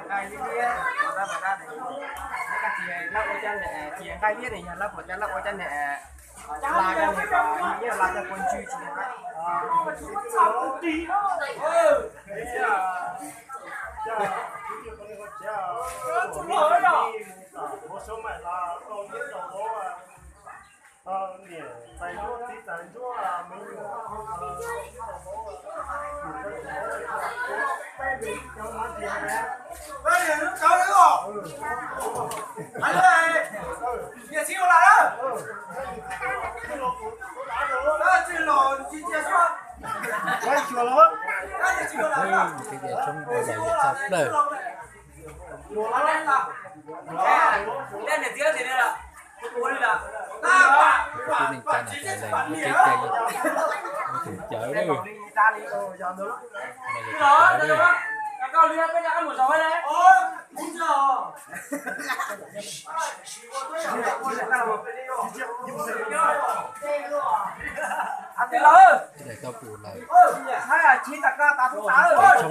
Nqaij liab, lab ua cov niam, ces nqaij liab ne yog lab puas cov lab ua cov niam, la cov niam, la cov puas ntswg tsis. Ua yam txog plawg. Tib neeg tsa nam lawv lees ua kev cai, ua tus cawv lawm. Tij laug Tau Pum lawm. Tib neeg tsa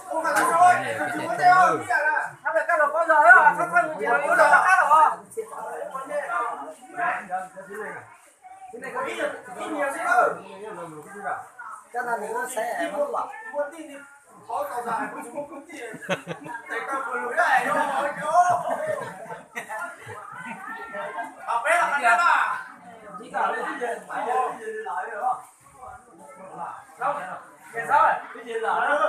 nam, tib neeg tsa nam Hmoob los yeej zoo ib yam lawm. Tib neeg tsa nam,